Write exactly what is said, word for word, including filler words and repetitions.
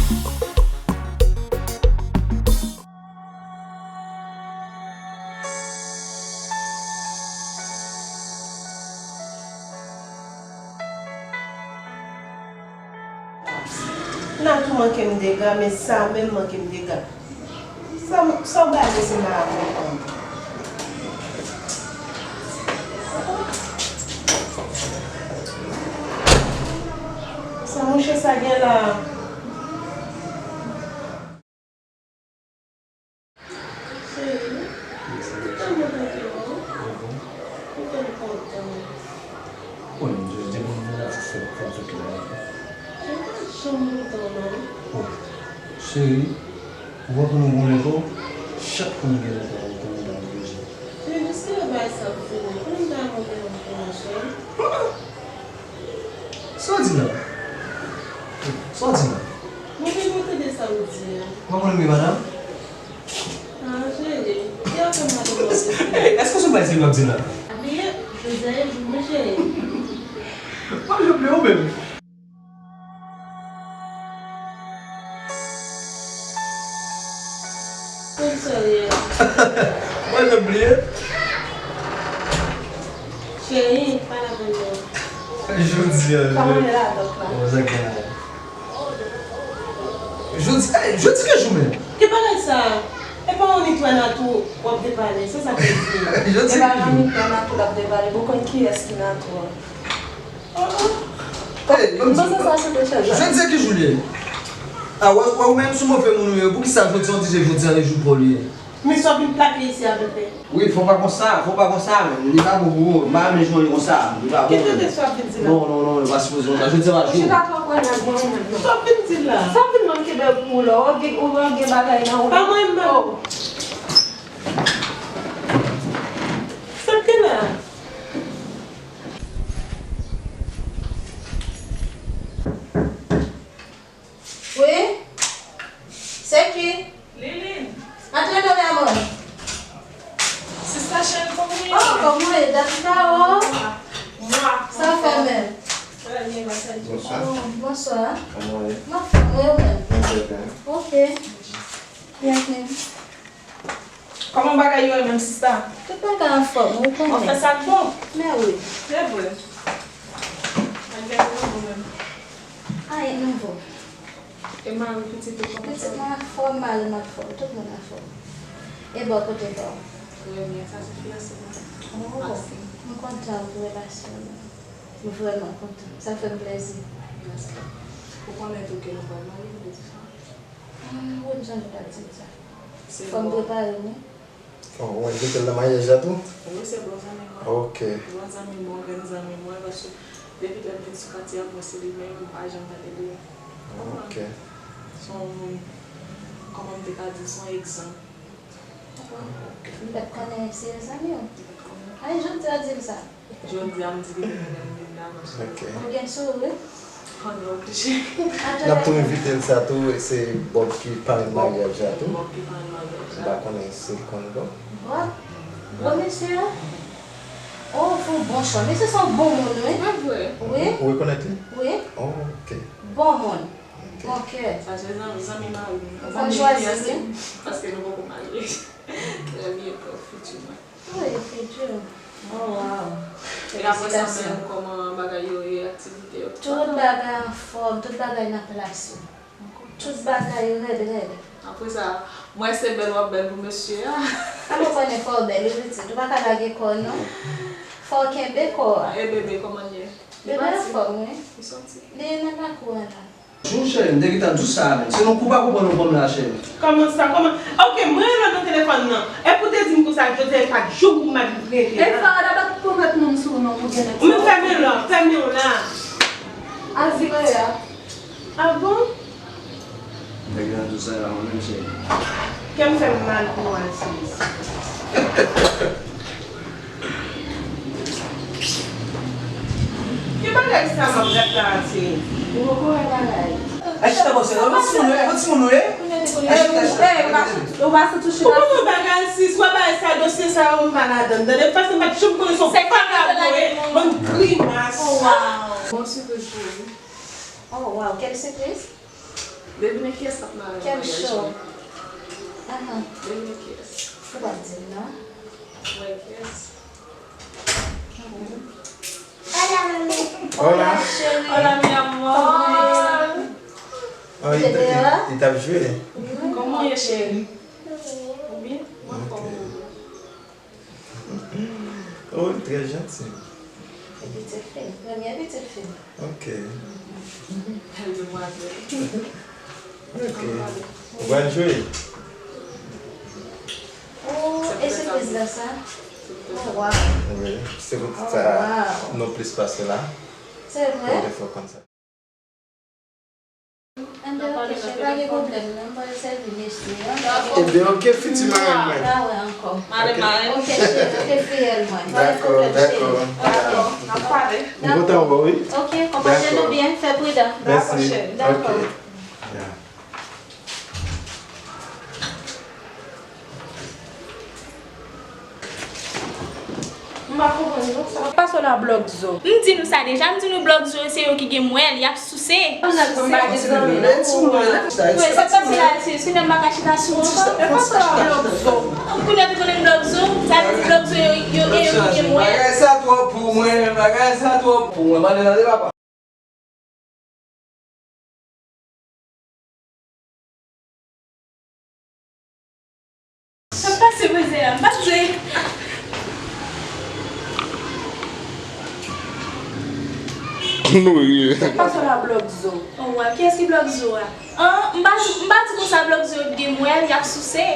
Natou manke m dega, men sa menm manke m dega. Sa, sa w bay Rosemary a konprann? Sa mouche sa gen la? Cheri, m tèlman kontan, wi. Ou fè m kontan. Wi, m jis di moun nan la fè, fè, fè, fè. Mwen pa janm kontan, non. Oh, cheri, ou pa konnen ou gon lè kò, chak moun gen lè kò, ou konnen nan vle di. Cheri, jiskilè bagay sa ap fini? Konnen m ta renmen w te konn konnen, cheri. Sa w di la? Sa w di la? Mwen vin pou tande sa w di a. Ou pa konnen m gen madanm? Ah, cheri, ki afè madanm w ap di? Hey, èske se yon bagay serye w ap di la? Byen, Jozèf, mwen cheri. Mwen ap bliye ou menm. Mwen sòri. Mwen ap bliye. Cheri, pale avè m non. Jodi a, kòman w ye la, dòk la? Bon, sa gen la. Jodi, eh, jodi ki jou menm? Ki bagay sa? E pa on nitwè Natou w ap depale, se sa k vle di. Jodi ki jou? E pa on nitwè Natou l ap depale, bon, konn kiyès ki Natou a. Oh, oh. Hey, ban m di w, jodi a ki jou l ye? Ah, wè, wè, ou menm sou move moun ou ye, poukisa jodi a, on di se jodi a, e jou pa w li ye? Men sa w vin plake isi a, bebe? Wi, fò w pa konsa, fò w pa konsa, men li pa bon pou ou. M pa renmen jan w ye konsa, li pa bon. Ki tande sa w ap vin di la? Non, non, non, li pa sipoze konsa. Jodi a pa jou. Ou chita twò pran nèg mwen menm non. Sa w ap vin di la? Sa w ap vin manke bèl pou ou la? Ou gen, ou gen bagay nan ou. Pa mwen menm. Oh. Sa k gen la? Wi? Se ki? Liline. Antre non, mi amor. Sista cheri, kòman w ye? Oh, kòman w ye? Dat sa, oh. Mwa. Sa fè menm? Trè byen, gras a Dye. Bonswa. Oh, bonswa. Kòman w ye? M anfòm, wi, ou menm? Mwen trè byen. Ok. Byenveni. Kòman bagay yo ye menm, sista? Tout bagay anfòm, ou konnen. W ap fè sa k bon? Men wi. Se vre. Bagay yo bon menm. Anyen nouvo. E mari pitit ou, kòman sa? Pitit mwen anfòm, mari m anfòm, tout moun anfòm. E bò kote pa w? Trè byen, sa se fiyanse mwen. Oh, m kontan pou relasyon nou. M vrèman kontan. Sa fè m plezi. Mèsi. Ou konnen tou ke nou pral marye, m te di sa. Ah, wi, m sonje w t ap di m sa. Fò m prepare m, wi. Oh, ou mèt mete l nan maryaj la tou? Wi, se bon zanmi mwen. Ok. Bon zanmi mwen, grann zanmi mwen, paske depi lè m vin sou katye a, mwen se li menm, m pa janm pale de li. Ok. Se yon moun, kòman m te ka di, se yon egzanp. Ok. M pa t konnen se yon zanmi w. M pa t konnen. Ay, jodi a di l sa. Jodi a m di li ke mwen menm vin la, paske... Ok. Ou gen souri? Konnen oblije. N ap tou envite l sa tou, se Bob ki parenn maryaj la tou. Bob ki parenn maryaj la. M pa konnen si l konn Bob. Bob? Gwo mesye a? Oh, fè yon bon chwa. Mesye se yon bon moun, wi. Mwen vre. Wi. Ou rekonèt li? Wi. Oh, ok. Bon moun. Ok. Bon kè. Sa se zanmi, zanmi mari m. Ou konn chwazi, wi. Paske nou poko marye. Trè byento, fiti mwen. Wi, fiti. Oh, wow. E apre sa menm, kòman bagay yo ye, aktivite yo? Tout bagay anfòm, tout bagay nan plas yo. Tout bagay rèd, rèd. Apre sa, mwen se bèl w ap bèl pou mesye a. A mwen konnen fò w bèl, wi, pitit. Ou pa ka lage kò w, non. Fò w kenbe kò a. E bebe, kòman l ye? Bebe anfòm, wi. Li soti. Li nan lakou an la. Jou, cheri, m te gentan di w sa a menm. Se nou kou pa konprann ou kòm la, cheri. Kòman sa? Kòman? Ok, mwen rele w nan telefòn nan. Epi w te di m konsa, jodi a e pa jou pou m al rele la. E Farada pa t pwomèt nou m sou non, ou gen nèg sa. Men fèmen l la, fèmen w la. Aziraya. Ah bon? M te gentan di w sa a mwen menm, cheri. Kè m fè m mal pou w, Aziz. Ki bagay sa m ap gad la, Aziz? Ou poko wè bagay. Ay, chita bò sèl la. Ou pa timoun ou ye? Ou pa timoun ou ye? Ay, chita, chita. Ou pa sot ou chita. Ou poko bagay, Aziz. Wè bagay sa, dosye sa yo, m pa ladann. Tande, paske m pa t janm konnen se yon vagabon ye. Bann grimas. Oh, wow. Bon sipriz pou ou. Oh, wow. Quelle surprise? Devine kiyès k ap marye maryaj mwen. Aha. Devine kiyès. Ou pa di m non. Mwen kiyès. Hola, mami. Hola. Hola, chérie. Hola, mi amor. Oh, li t ap jwe. Kòman w ye, cheri? Ou byen? Mwen anfòm. Oh, li trè janti. E pitit fi. Premye pitit fi. Ok. Bèl demwazèl. Ok. Ou pral jwe? Oh, e sipriz la sa? Oh, wow. Wi, se pou sa nou plis pase la. Se vre? Pou yo te fè w konn sa. Enben, ok, cheri, pa gen pwoblèm, non, m pral sèvi mesye a. Enben, ok, fiti marenn mwen. Pa wè ankò. Marenn, marenn. Ok, cheri, ok, fiyèl mwen. Pa gen pwoblèm, cheri. Dakò, dakò. Dakò, n ap pale. M kontan wè w, wi. Ok, konpòte nou byen, fè pridan. Dakò, cheri. Dakò. Ok. Yeah. M pa konprann non sa. Pase w la blòk zo. M di nou sa deja, m di nou blòk zo yo se yo ki gen mwèl, y ap souse. Ann al fè m pa gen zanmi non pou mwen. Wi, sa k pase la, se, se kounya m pa ka chita sou ankò. E pase w la blòk zo. Kounya m konnen blòk zo, sa vle di blòk zo yo, yo, e yo ki gen mwèl. Bagay sa twòp pou mwen, bagay sa twòp pou mwen. Mande, mande papa. Sa k pase, manzè a? M p ap jwe. Nou ri. Sa k pase la, blòk zo? Oh, wa, kiyès ki blòk zo a? An, m pa di, m pa di konsa, blòk zo yo gen mwèl, y ap souse.